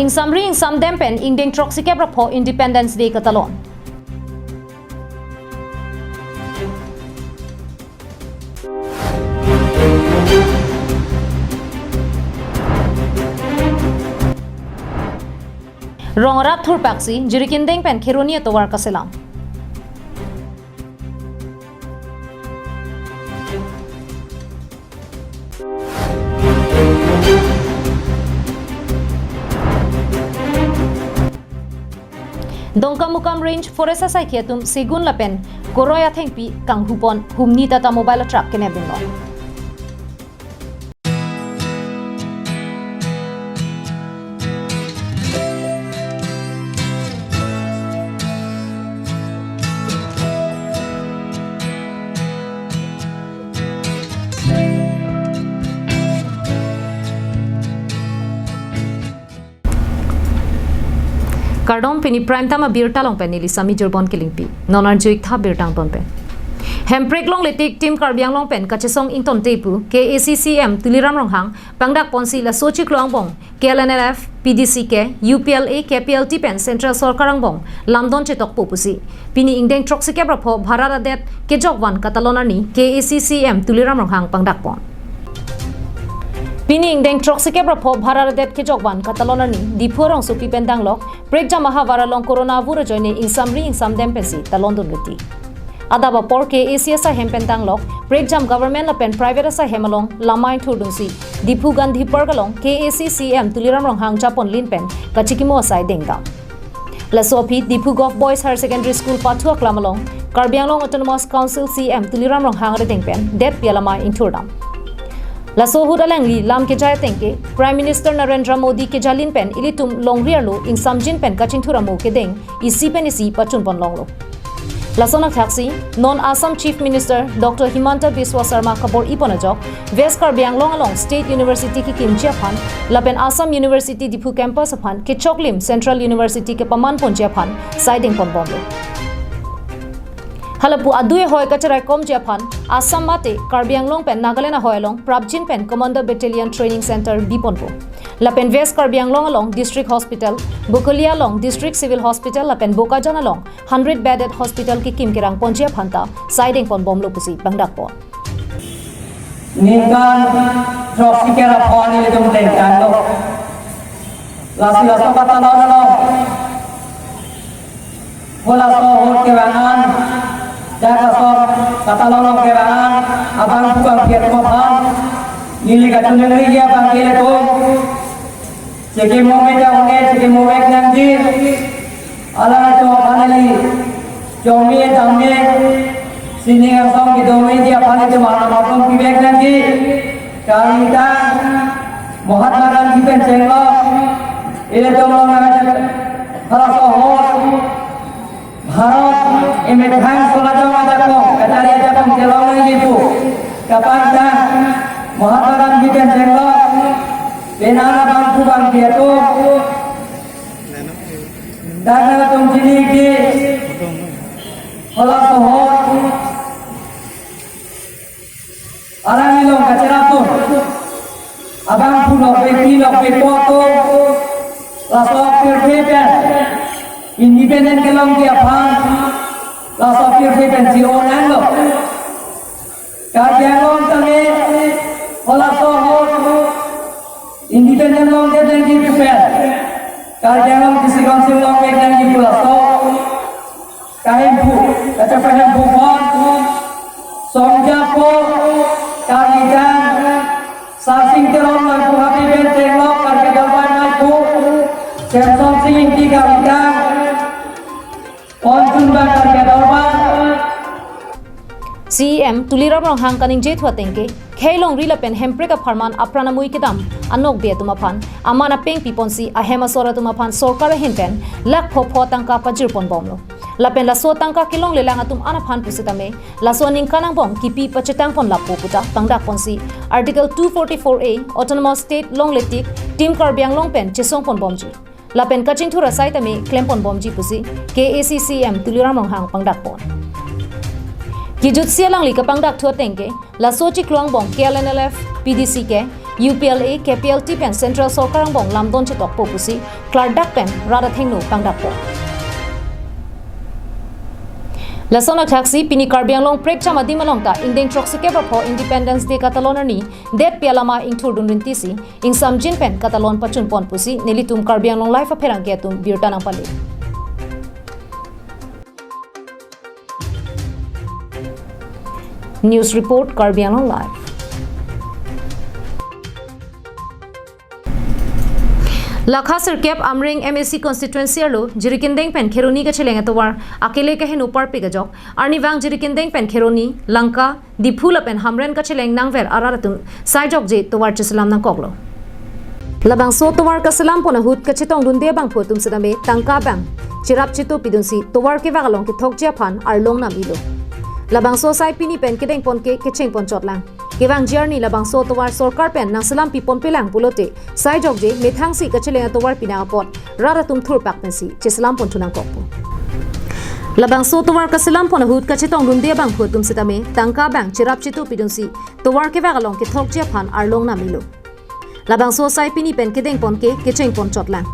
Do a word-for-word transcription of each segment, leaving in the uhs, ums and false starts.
Ingsamri ingsamdem pen ingdeng throksikep ra pho Independence Day katalon. Rong arat thurpaksi, Jirikindeng pen Kheroni atovar kaselam. Dongkamukam Range Forest asaikhi atum segun lapen koroi athengpi kanghupon humni Tata Mobile a truck kenep dunlo. Kardom, pini Prime Time abirta along pen neli Sami Jirbon Kilingpi. Non arju-ik tha birta angton pen. Hemprek Longletik Team Karbi Anglong pen kachesong ingtonte pu K A A C C E M Tuliram Ronghang pangdakponsi laso chiklo angbong K L N L F, P D C K, U P L A, K P L T pen Central Sorkar angbong lamdon chetokpo pusi pini ingdeng throksikep ra pho Bharat adet kejokvan katalon arni K A A C C E M Tuliram Ronghang pangdakpon. Pini ingdeng throksikep ra pho Bharat adet kejokvan katalon arni Diphu rongsopi pen danglok prekjam ahavar along corona avur ajoine ingsamri ingsamdem pensi talondun reti. Adap apor K A A C asahem pen danglok prekjam government lapen private asahem along lamai thurdunsi Diphu Gandhi Park along K A A C C E M Tuliram Ronghang japonlin pen kachikimo asai dengdam. Laso aphi Diphu Govt Boys Higher Secondary School pathu aklam along Karbi Anglong Autonomous Council C E M Tuliram Ronghang arideng pen detpi alamai ingthurdam. Laso ahut alangli lam kejai atengke Prime Minister Narendra Modi kejalin pen ilitum longri arlo ingsamjin pen kachingthur amo kedeng isi pen isi pachunpon longlo. Lason athaksi non Assam Chief Minister Doctor Himanta Biswa Sarma kabor-ipon ajok West Karbi Anglong along State University kekimji aphan lapen Assam University Diphu campus aphan kechoklim Central University kepamanponji aphan saidengponbomlo. Halapu adui ahoi kacharaikomji aphan Assam mate Karbi Anglong pen Nagaland ahoi along prapjin pen Commando Battalion Training Center biponpo. Lapen West Karbi Anglong along District Hospital, Bokolia along District Civil Hospital lapen Bokajan along hundred bedded hospital kekim kerangponji aphanta saidengponbomlo pusi pangdakpon. Ningkan throksikep ra pho nelitum dengdamlo. Lasi laso katalon along, halaso ahut kevang-an, dak laso katalon along kevang-an abangphu bangphi atum aphan neli kachiningri abangke ilitum chekimo me jangme, chekimo vek nangji. Alangtum aphan neli jangme jangme sining angsong kedo meji aphan nelitum arnam atum pivek nangji. Kalitang Mahatma Gandhi pen chenglok ilitum along ajak halaso ahut Bharat emethang solajong ajakong, kachari ajakong chelong nangji pu kapangtang Mahatma Gandhi pen chenglok penang abangphu bangphi atum dak nangtum chini ke halaso ahut alang along kacherapdun abangphu nokbe pi nokbe po atum laso pirthe pen independent kelongji aphan laso pirthe pen si-o nanglo. Karbi Anglong tame halaso ahut independent longdet nangji pu pen Karbi Anglong District Council longvek nangji pu laso kahemphu, kachepahemphu pon songjapo kalitang Sarsing Teron Mangkuhati pen chenglok Karbi Dorbar Mangku, Semsonsing Ingti kalitang Ponchun ba Karbi Dorbar. C E M Tuliram Ronghang kaningje thu atengke, khei longri lapen hemprek apharman apran amui kedam anokbe atum aphan aman apeng piponsi ahem asor atum aphan sorkar ahin pen lakh pho pho tangka pajirponbomlo. Lapen laso tangka kelonglelang atum an aphan pusitame laso aningkan angbong kipi pachetangponlappo puta pangdakponsi Article two forty-four A Autonomous State Longletik Team Karbi Anglong pen chesongponbomji. Lapen kachingthur asai tame klemponbomji pusi K A A C C E M Tuliram Ronghang pangdakpon. Kijutsi alangli kapangdak thu atengke, laso chiklo angbong K L N L F, P D C K, U P L A, K P L T pen Central Sorkar angbong lamdon chetokpo pusi klardak pen rat athengno pangdakpo. Lason athaksi pini Karbi Anglong prekjam adim along ta ingdeng throksi kep ra pho Independence Day katalon arni detpi alama ingthurdun rintisi ingsamjin pen katalon pachunpon pusi nelitum Karbi Anglong Live apherangke atum birta nangpale. News report, Karbi Anglong Live. Lakha sirkep Amreng M A C constituency arlo Jirikindeng pen Kheroni kacheleng atovar akele kaheno parpik ajok arnivang Jirikindeng pen Kheroni, Lanka, Diphu lapen Hamren kacheleng nangver arat atum saijokje tovar cheselam nangkoklo. Labangso tovar kaselampon ahut kachetongdunde abangphu atum setame tangka abang cherap cheto pidunsi tovar kevak along kethokji aphan arlong nam-ilo. Labangso asai pini pen kedengpon ke kechengpon chotlang. Kevangji arni labangso tovar sorkar pen nangselam piponpelang pulote saijokje methangsi kacheleng atovar pinang apot rat atum thurpak pensi cheselampon thu nangkokpo. Labangso tovar kaselampon ahut kachetongdunde abangphu atum setame tangka abang cherap cheto pidunsi tovar kevak along kethokji aphan arlong nam-ilo. Labangso asai pini pen kedengpon ke kechengpon chotlang.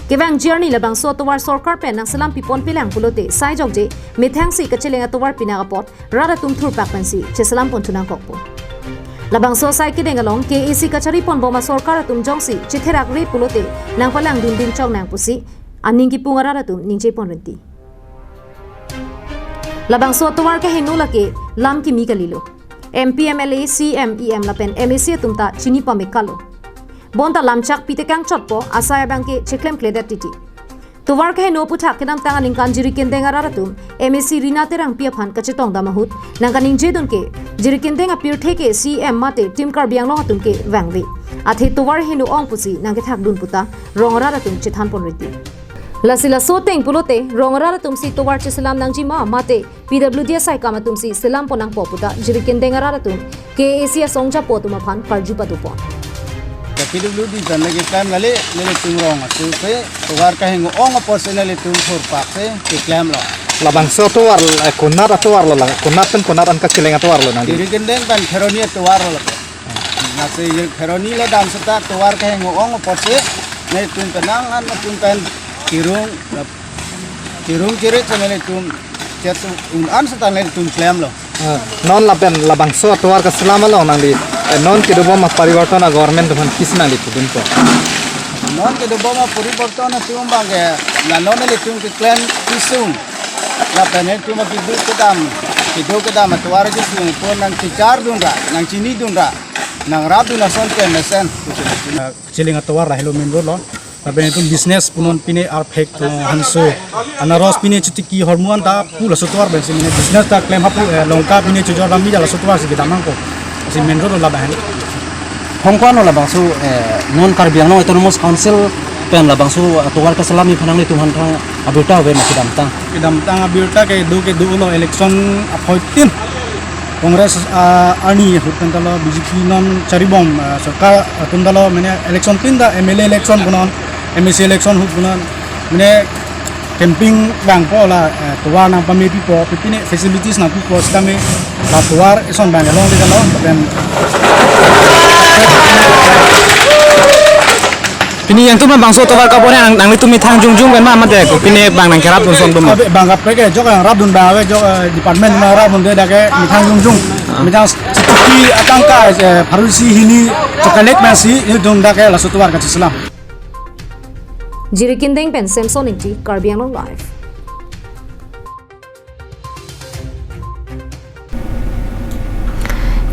Kevangji arni labangso atovar sorkar pen nangselam piponpelang pulote saijokje methangsi kacheleng atovar pinang apot rat atum thurpak pensi cheselampon thu nangkokpo. Labangso asai kedeng along K A C kachariponbom asorkar atum jongsi chetherakre pulote nangpalangdundin chongnang pusi aning kipung arat atum ningjepon rinti. Labangso atovar kaheno lake lam kimi kalilo. M P, M L A, C M, E M lapen M A C atum ta chini pamekalo. Bonta lamchak pitekang chotpo asai abangke cheklemkledet titi. Tovar kaheno aputhak kedamtang aningkan Jirikindeng arat atum M A C Rina Terangpi aphan kachetongdam ahut nangkaningjedun ke Jirikindeng apirthe ke C M mate Team Karbi Anglong atum ke vangve. Athe tovar heno ong pusi nangkethakdun puta rong arat atum chethanpon rinti. Lasi laso ateng pulote rong arat atumsi tovar cheselam nangjima mate P W D asai kam atumsi selampon nangpo puta Jirikindeng arat atum K A C asong japo atum aphan karju padopon. P W D pen lagi kam lale nelitum rong atum ke tovar kaheno ong apotsi nelitum thurpak si keklemlo. Labangso atovar, eh, konat atovarlo lang, konat pen konat an kacheleng atovarlo nang. Jirikindeng pen Kheroni atovarlo. Lasi Kheroni le dam seta tovar kaheno ong apotsi nelitum penang an atum pen kirung, kirung kirit sa nelitum chet un an seta nelitum klemlo. Ah, non lapen labangso atovar kaselam along nangli, eh, non kedobom apariborton a-government atum aphan kisi nangli pudunpo? Non kedobom apariborton atum abangke la non nelitum keklem kesung. Lapen nelitum kedo kedam, kedo kedam atovar kesung pon nangchechardunra, nangchinidunra, nangrapdun ason ke mesen. Kacheleng atovar lahelo main road lo. Lapen itum business punon pine arphek to hanso anaros pine chitiki hormuan ta pu laso tovar pensi mane business ta klem hapu, eh, Lanka pine chojor dambi ta laso tovar si kedam nangkok. Si main road lo laban. Hongkon lo labangso, eh, non Karbi Anglong Autonomous Council pen labangso, eh, tovar kaselam aphan nanglitum aphan thang abirta ave ma kedamtang? Kedamtang abirta ke do ke dolo election aphoitin. Congress, ah, arni ahut pen ta lo B J P non charibom, ah, sorkar atum ta lo mane election tin ta M L A election punon, M A C election ahut punon, mane campaign vangpo la, eh, tovar nangpamepipo, pipine facilities nangpipo sitame la tovar eson abang along di ta lo, pen Pini yang tu ma bangso tovar kabon nang, nanglitum methang jongjong pen ma mate ko pine bang nangkerapdun son bom. Abe bang kaprek ke jok nangrapdun bang abe jok, eh, department nangrapdunde dak ke methang jongjong. Ah. Methang sitiki atangka, eh, pharo isi hini chokolek pensi nelitum dak ke laso tovar kacheselam. Jirikindeng pen Samson Ingti, Karbi Anglong Live.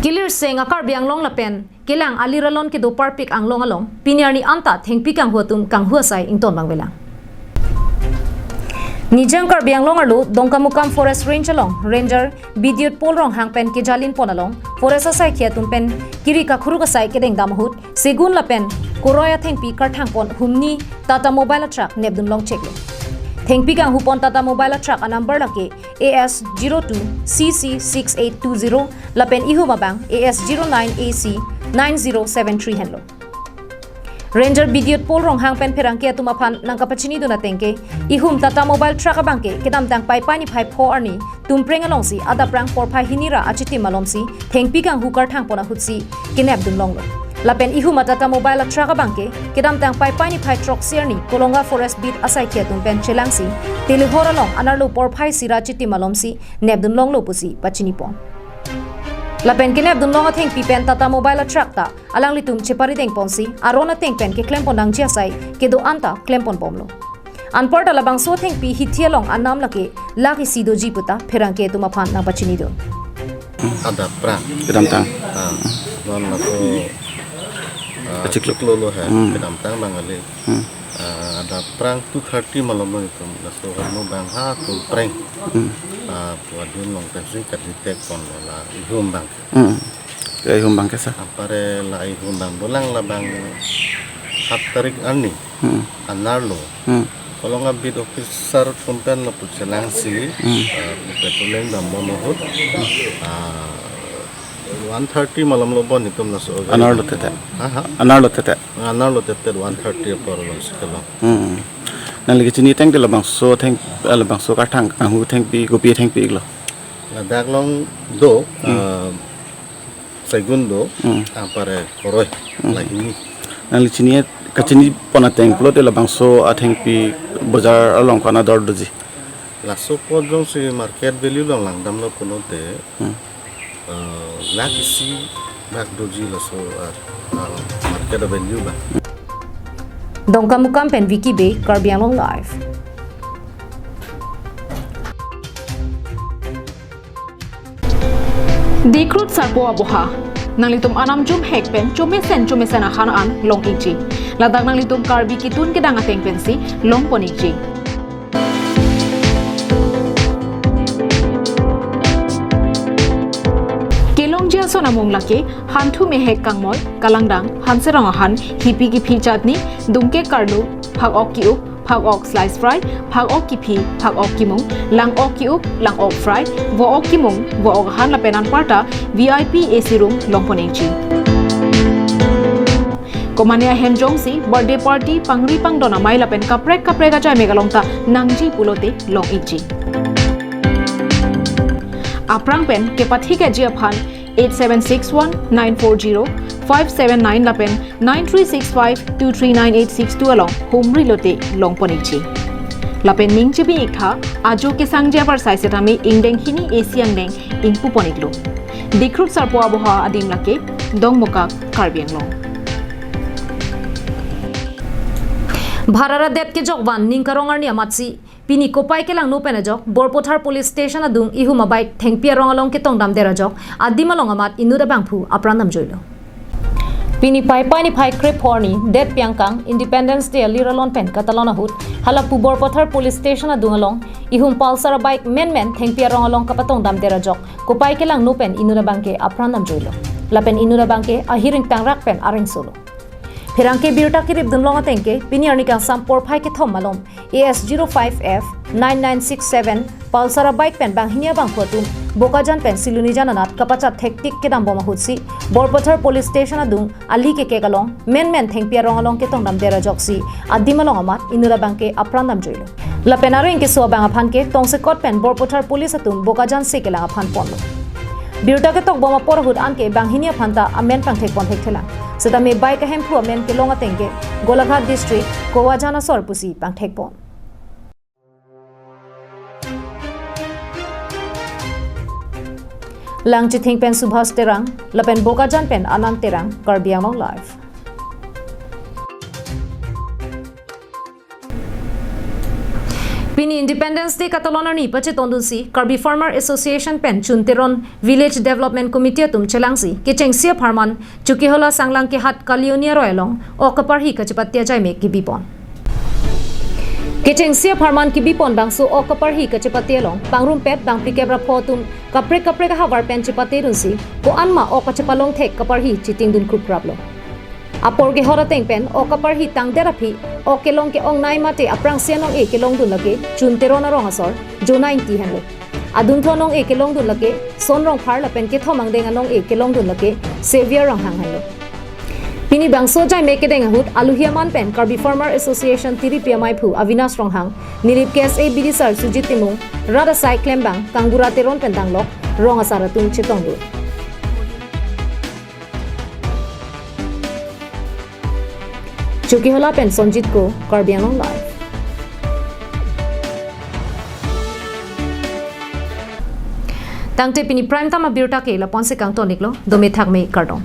Kilirseng a-Karbi Anglong lapen kelang aliralon kedo parpik anglong along pini arni anta thengpi kanghu atum kanghu asai ington bangvelang. Nijang Karbi Anglong arlo Dongkamukam Forest Range along Ranger Bidyut Paul Ronghang pen kejalinpon along forest asaikhi atum pen kiri kakhuruk asai kedengdam ahut segun lapen koroi athengpi karthangpon humni Tata Mobile a-truck nepdun longcheklo. Thengpi kanghupon Tata Mobile a-truck a-number lake A S zero two C C six eight two zero lapen ihum abang A S zero nine A C nine zero seven three henlo. Ranger Bidyut Paul Ronghang pen pherangke atum aphan nangkapachinidun ateng ke ihum Tata Mobile truck abangke kedamtang Paipai niphai pho arni Tumpreng alongsi adap rang porphai hini ra achitim malomsi thengpi kanghu karthangpon ahutsi kenepdun longlo. Lapen ihum a Tata Mobile a truck abangke kedamtang Paipai niphai throksi arni Kolonga Forest Beat asaikhi atum pen chelangsi Telehor along anerlo porphai sira chiti malomsi nepdun longlo pusi pachinipon. Lapen kenepdun long athengpi pen Tata Mobile a truck ta alanglitum cheparideng ponsi aron ateng pen keklem pon nangji asai kedo-an ta klem pon bomlo. Anparta labangso athengpi hithi along anam lake lakh isi doji puta pherangke atum aphan nangpachinidun. Adap prang. Kedamtang. Ah, non laso, ah, Achiklo. Chiklo lo hai. Hmm. Kedamtang bang ali. Hmm. Ah, adap prang two thirty malom lo itum. Laso hormu bang ha tum prang. Hmm. Ah, pu adun long pensi kadetect ponlo la ihum bang. Hmm. Ya, ihum bang kesa. Apare la ihum bang dolang labang hat tarik arni. Hmm. Anerlo. Hmm. Kolonga beat officer atum pen lapu chelangsi, hmm, ah, patrolling dambom ahut, ah, one thirty malom lo bon itum laso. Anerlo tete. Ha, ha. Anerlo tete. Anerlo tete one thirty apor alongsi kelong. Hmm. Nangli kechini atheng te labangso atheng, eh, labangso karthang kanghu athengpi, kopi athengpi-iklo? Ladak along do, hmm, ah, Saigun do, hmm, apare koroi, hmm, lahini. Nangli chini, kachini pon ateng pulote labangso athengpi bojar along ko-an ador doji? Laso apor jongsi market value along langdamlo pulote, hmm, eh, lakh isi bak doji laso, eh, eh, market value bang. Dongkamukam pen Vicky Bey, Karbi Anglong Live. Dikhrut sarpo aboha. Nanglitum anam jumhek pen chomesen chomesen ahan an long-ikji. Ladak nanglitum Karbi kitun kedang ateng pensi long pon-ikji. Kelongji ason amung lake, hanthu mehek kangmoi, kalangdang, hanserong ahan, hipi kiphi chutney, dungke karlu, phak-ok ki-up, phak-ok slice fry, phak-ok kiphi, phak-ok kimung, lang-ok ki-up, lang-ok fry, vo-ok kimung, vo-ok ahan lapen anparta V I P A C room long pon-ikji. Komane ahem jongsi birthday party, pangri pangdon amei lapen kaprek kaprek ajai mek along ta nangji pulote long-ikji. Aphrang pen kepathikji aphan eight seven six one nine four zero five seven nine lapen nine three six five two three nine eight six two along humri lote long pon-ikji. Lapen ning chibi-iktha, ajo kesangji apor sai setame ingdeng hini A C angdeng ingpu pon-iklo. Dikhrut sarpo aboha adim lake, Dongmukak, Karbi Anglong. Bharara det kejokvan ning karong arni amatsi pini Kopai kelangno pen ajok, Borpathar Police Station adung ihum a bike thengpi arong along ketongdamder ajok, adim along amat inut abangphu apran damjoilo. Pini Paipai niphai krepho arni, det piangkang Independence Day alir alon pen katalon ahut, halapu Borpathar Police Station adung along, ihum Pulsar a bike menmen thengpi arong along kapatongdamder ajok, Kopai kelangno pen inut abangke apran damjoilo. Lapen inut abangke ahir ingtangrak pen arengsolo. Pherangke birta kiripdun long atengke, pini arni kangsam porphai kethom malom, A S zero five F nine nine six seven Pulsar a bike pen banghini abangphu atum Bokajan pen Silonijan anat kapachat thektik kedambom ahutsi, Borpathar Police Station adung ali kekek along, menmen thengpi arong along ketongdamder ajoksi, adim along amat inut abangke apran damjoilo. Lapen areng keso abang aphanke tongsekot pen Borpathar Police atum Bokajan se kelang aphan ponlo. Birta ketokbom apor ahut anke banghini aphanta amen pangthekpon thekthelang. Setame bike ahemphu amen kelong atengke Golaghat District, Kowajan asor pusi pangthekpon. Langchithing pen Subhas Terang, lapen Bokajan pen Anand Terang, Karbi Anglong Live. Pini Independence Day katalon arni pachetongdunsi Karbi Farmer Association pen Chun Teron Village Development Committee atum chelangsi kechengsi apharman Chokihola Sanglang Kehat Kalioni aroi along ok kaparhi kachepate ajai mek kebipon. Kechengsi apharman kebipon bangso ok kaparhi kachepate along pangrumpet bang phlikep ra pho atum kaprek kaprek ahavar pen chepatedunsi ko-anma ok kachepalong thek kaparhi chitingdun krupkraplo. Apor kehor ateng pen ok kaparhi tangdet aphi ok kelong ke-ong nai mate aphrangsi anong-e kelongdun lake Chun Teron arong asor Jona Ingti henlo. Adunthu anong-e kelongdun lake Son Rongphar lapen kethom angdeng anong-e kelongdun lake Xavier Ronghang henlo. Pini bangso ajai mek kedeng ahut aluhi aman pen Karbi Farmer Association tiripi amaiphu Avinash Ronghang, Nilip K S A bidisar Sujit Timung, rat asai klembang Kangbura Teron pen danglok rong asar atum chetongdun. Chokihola pen Sonjit Kro, Karbi Anglong Live. Tangte pini Prime Time abirta ke lapu-ansi kangton-iklo, dome thakme kardom.